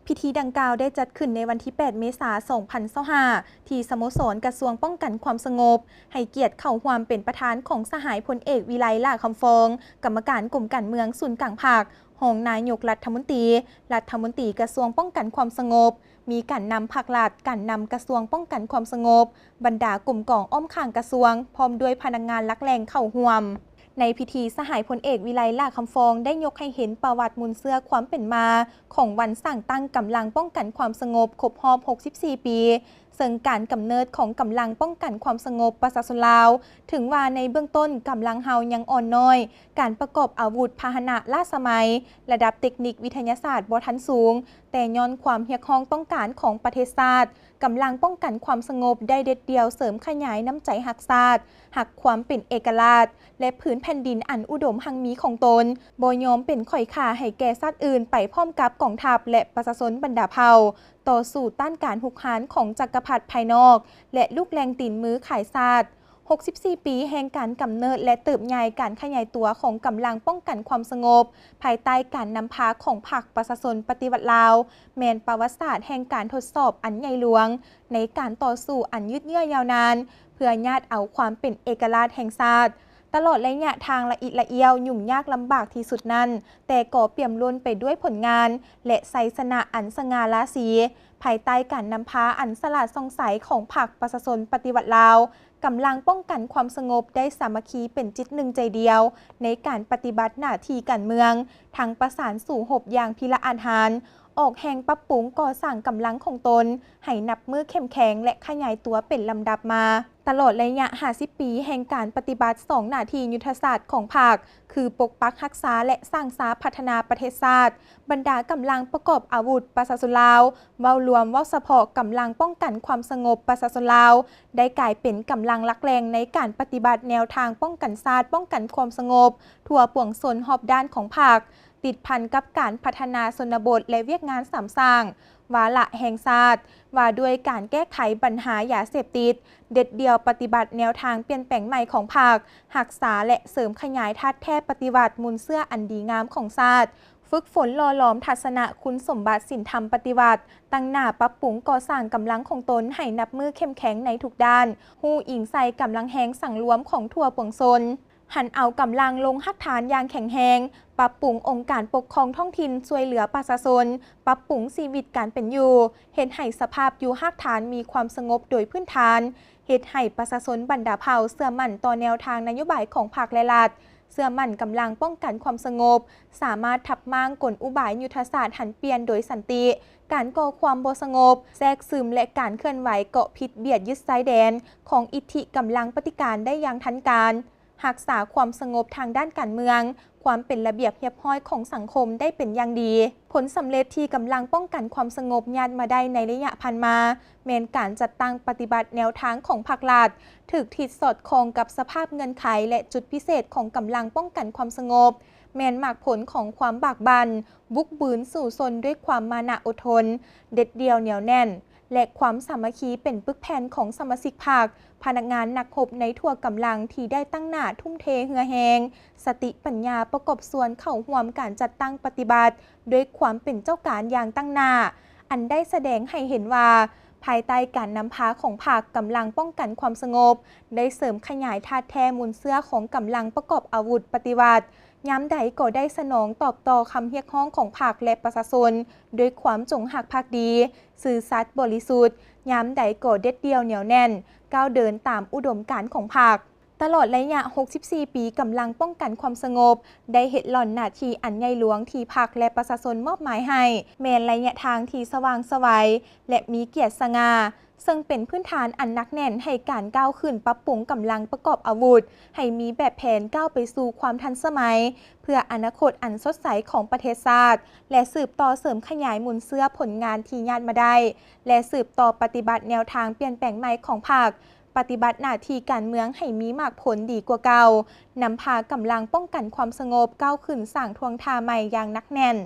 ພິທີດັ່ງກ່າວໄດ້ຈັດຂຶ້ນໃນວັນທີແປດ ເມສາ ສອງພັນຊາວຫ້າ ທີ່ສະໂມສອນກະຊວງປ້ອງກັນຄວາມສະຫງົບ, ໃຫ້ກຽດເຂົ້າຮ່ວມເປັນປະທານຂອງສະຫາຍພົນເອກ ວິໄລ ຫຼ້າຄຳຟອງ, ກຳມະການກົມການເມືອງສູນກາງພັກ, ຮອງນາຍົກລັດຖະມົນຕີ, ລັດຖະມົນຕີກະຊວງປ້ອງກັນຄວາມສະຫງົບ, ມີການນຳພັກລັດ, ການນຳກະຊວງປ້ອງກັນຄວາມສະຫງົບ, ບັນດາກົມກອງອ້ອມຂ້າງກະຊວງ, ພ້ອມດ້ວຍພະນັກງານຫຼັກແຫຼ່ງເຂົ້າຮ່ວມ. ໃນພິທີ, ສະຫາຍພົນເອກ ວິໄລ ຫຼ້າຄຳຟອງ ໄດ້ຍົກໃຫ້ເຫັນປະຫວັດມູນເຊື້ອຄວາມເປັນມາຂອງວັນສ້າງຕັ້ງກຳລັງປ້ອງກັນຄວາມສະຫງົບຄົບຮອບຫົກສິບສີ່ປີ, ເຊິ່ງການກຳເນີດຂອງກຳລັງປ້ອງກັນຄວາມສະຫງົບປະຊາຊົນລາວ, ເຖິງວ່າໃນເບື້ອງຕົ້ນກຳລັງເຮົາຍັງອ່ອນນ້ອຍ, ການປະກອບອາວຸດ, ພາຫະນະລ້າສະໄໝ, ລະດັບເຕັກນິກວິທະຍາສາດບໍ່ທັນສູງ, ແຕ່ຍ້ອນຄວາມຮຽກຮ້ອງຕ້ອງການຂອງປະເທດຊາດ, ກຳລັງປ້ອງກັນຄວາມສະຫງົບໄດ້ເດັດດ່ຽວເສີມຂະຫຍາຍນ້ຳໃຈຮັກຊາດ, ຮັກຄວາມເປັນເອກະລາດ ແລະ ພື້ນແຜ່ນດິນອັນອຸດົມຮັ່ງມີຂອງຕົນ, ບໍ່ຍອມເປັນຂ້ອຍຂ້າໃຫ້ແກ່ຊາດອື່ນໄປພ້ອມກັບກອງທັບ ແລະ ປະຊາຊົນບັນດາເຜົ່າ, ຕໍ່ສູ້ຕ້ານການຮຸກຮານຂອງຈັກກະພັດພາຍນອກ ແລະ ລູກແລ່ງຕີນມືຂາຍຊາດ. ຫົກສິບສີ່ປີແຫ່ງການກຳເນີດ ແລະ ເຕີບໃຫຍ່, ການຂະຫຍາຍຕົວຂອງກຳລັງປ້ອງກັນຄວາມສະຫງົບ ພາຍໃຕ້ການນຳພາຂອງພັກປະຊາຊົນປະຕິວັດລາວ ແມ່ນປະຫວັດສາດແຫ່ງການທົດສອບອັນໃຫຍ່ຫຼວງ ໃນການຕໍ່ສູ້ອັນຍືດເຍື້ອຍາວນານ ເພື່ອຍາດເອົາຄວາມເປັນເອກະລາດແຫ່ງຊາດ. ຕະຫຼອດໄລຍະທາງລະອິດລະອ້ຽວ, ຫຍຸ້ງຍາກລຳບາກທີ່ສຸດນັ້ນ, ແຕ່ກໍປ່ຽມລົ້ນໄປດ້ວຍຜົນງານ ແລະ ໄຊຊະນະອັນສະຫງ່າລາສີ, ພາຍໃຕ້ການນຳພາອັນສະຫຼາດສ່ອງໃສຂອງພັກປະຊາຊົນປະຕິວັດລາວ, ກຳລັງປ້ອງກັນຄວາມສະຫງົບໄດ້ສາມັກຄີເປັນຈິດໜຶ່ງໃຈດຽວ ໃນການປະຕິບັດໜ້າທີ່ການເມືອງ, ທັງປະສານສູ້ຮົບຢ່າງພິລະອາດຫານ, ອອກແຮງປັບປຸງກໍ່ສ້າງກຳລັງຂອງຕົນໃຫ້ນັບມື້ເຂັ້ມແຂງ ແລະ ຂະຫຍາຍຕົວເປັນລຳດັບມາ. ຕະຫຼອດໄລຍະຫ້າສິບປີແຫ່ງການປະຕິບັດສອງໜ້າທີ່ຍຸດທະສາດຂອງພັກ ຄື ປົກປັກຮັກສາ ແລະ ສ້າງສາພັດທະນາປະເທດຊາດ, ບັນດາກຳລັງປະກອບອາວຸດປະຊາຊົນລາວ, ເວົ້າລວມ, ເວົ້າສະເພາະກຳລັງປ້ອງກັນຄວາມສະຫງົບປະຊາຊົນລາວ ໄດ້ກາຍເປັນກຳລັງຫຼັກແຫຼ່ງໃນການປະຕິບັດແນວທາງປ້ອງກັນຊາດ, ປ້ອງກັນຄວາມສະຫງົບທົ່ວປວງຊົນຮອບດ້ານຂອງພັກ, ຕິດພັນກັບການພັດທະນາຊົນນະບົດ ແລະ ວຽກງານສາມສ້າງ, ວາລະແຫ່ງຊາດ ວ່າດ້ວຍການແກ້ໄຂບັນຫາຢາເສບຕິດ, ເດັດດ່ຽວປະຕິບັດແນວທາງປ່ຽນແປງໃໝ່ຂອງພັກ, ຮັກສາ ແລະ ເສີມຂະຫຍາຍທາດແທ້ປະຕິວັດມູນເຊື້ອອັນດີງາມຂອງຊາດ, ຝຶກຝົນຫຼໍ່ຫຼອມທັດສະນະຄຸນສົມບັດສິນທຳປະຕິວັດ, ຕັ້ງໜ້າປັບປຸງກໍ່ສ້າງກຳລັງຂອງຕົນໃຫ້ນັບມື້ເຂັ້ມແຂງໃນທຸກດ້ານ, ຮູ້ອີງໃສ່ກຳລັງແຮງສັງລວມຂອງທົ່ວປວງຊົນ, ຫັນເອົາກຳລັງລົງຮາກຖານຢ່າງແຂງແຮງ, ປັບປຸງອົງການປົກຄອງທ້ອງຖິ່ນຊ່ວຍເຫຼືອປະຊາຊົນ, ປັບປຸງຊີວິດການເປັນຢູ່, ເຮັດໃຫ້ສະພາບຢູ່ຮາກຖານມີຄວາມສະຫງົບໂດຍພື້ນຖານ, ເຮັດໃຫ້ປະຊາຊົນບັນດາເຜົ່າເຊື່ອໝັ້ນຕໍ່ແນວທາງນະໂຍບາຍຂອງພັກ ແລະ ລັດ, ເຊື່ອໝັ້ນກຳລັງປ້ອງກັນຄວາມສະຫງົບ, ສາມາດທັບມ້າງກົນອຸບາຍຍຸດທະສາດຫັນປ່ຽນໂດຍສັນຕິ, ການກໍ່ຄວາມບໍ່ສະຫງົບ, ແຊກຊຶມ ແລະ ການເຄື່ອນໄຫວເກາະຜິດບຽດຍຶດຊາຍແດນຂອງອິດທິກຳລັງປະຕິການໄດ້ຢ່າງທັນການ, ຮັກສາຄວາມສະຫງົບທາງດ້ານການເມືອງ, ຄວາມເປັນລະບຽບຮຽບຮ້ອຍຂອງສັງຄົມໄດ້ເປັນຢ່າງດີ. ຜົນສຳເລັດທີ່ກຳລັງປ້ອງກັນຄວາມສະຫງົບຍາດມາໄດ້ໃນໄລຍະຜ່ານມາ ແມ່ນການຈັດຕັ້ງປະຕິບັດແນວທາງຂອງພັກລັດ, ຖືກທິດສອດຄ່ອງກັບສະພາບເງື່ອນໄຂ ແລະ ຈຸດພິເສດຂອງກຳລັງປ້ອງກັນຄວາມສະຫງົບ, ແມ່ນໝາກຜົນຂອງຄວາມບາກບັ່ນ, ບຸກບືນສູ້ຊົນດ້ວຍຄວາມມານະອົດທົນ, ເດັດດ່ຽວໜຽວແໜ້ນ ແລະ ຄວາມສາມັກຄີເປັນປຶກແຜ່ນຂອງສະມາຊິກພັກ, ພະນັກງານນັກຮົບໃນທົ່ວກຳລັງທີ່ໄດ້ຕັ້ງໜ້າທຸ່ມເທເຫື່ອແຮງ, ສະຕິປັນຍາປະກອບສ່ວນເຂົ້າຮ່ວມການຈັດຕັ້ງປະຕິບັດດ້ວຍຄວາມເປັນເຈົ້າການຢ່າງຕັ້ງໜ້າ, ອັນໄດ້ສະແດງໃຫ້ເຫັນວ່າ ພາຍໃຕ້ການນຳພາຂອງພັກ, ກຳລັງປ້ອງກັນຄວາມສະຫງົບໄດ້ເສີມຂະຫຍາຍທາດແທ້ມູນເຊື້ອຂອງກຳລັງປະກອບອາວຸດປະຕິວັດ, ຍາມໃດກໍໄດ້ສະໜອງຕອບຕໍ່ຄຳຮຽກຮ້ອງຂອງພັກ ແລະ ປະຊາຊົນ ດ້ວຍຄວາມຈົງຮັກພັກດີ, ຊື່ສັດບໍລິສຸດ, ຍາມໃດກໍເດັດດ່ຽວໜຽວແໜ້ນ, ກ້າວເດີນຕາມອຸດົມການຂອງພັກ. ຕະຫຼອດໄລຍະຫົກສິບສີ່ປີກຳລັງປ້ອງກັນຄວາມສະຫງົບ ໄດ້ເຮັດຫຼ້ອນໜ້າທີ່ອັນໃຫຍ່ຫຼວງທີ່ພັກ ແລະ ປະຊາຊົນມອບໝາຍໃຫ້, ແມ່ນໄລຍະທາງທີ່ສະຫວ່າງໄສວ ແລະ ມີກຽດສະຫງ່າ, ເຊິ່ງເປັນພື້ນຖານອັນໜັກແໜ້ນໃຫ້ການກ້າວຂຶ້ນປັບປຸງກຳລັງປະກອບອາວຸດ ໃຫ້ມີແບບແຜນກ້າວໄປສູ່ຄວາມທັນສະໄໝ ເພື່ອອະນາຄົດອັນສົດໃສຂອງປະເທດຊາດ ແລະ ສືບຕໍ່ເສີມຂະຫຍາຍມູນເຊື້ອຜົນງານທີ່ຍາດມາໄດ້ ແລະ ສືບຕໍ່ປະຕິບັດແນວທາງປ່ຽນແປງໃໝ່ຂອງພັກ, ປະຕິບັດໜ້າທີ່ການເມືອງໃຫ້ມີໝາກຜົນດີກວ່າເກົ່າ, ນຳພາກຳລັງປ້ອງກັນຄວາມສະຫງົບກ້າວຂຶ້ນສ້າງທ່ວງທ່າໃໝ່ຢ່າງໜັກແໜ້ນ.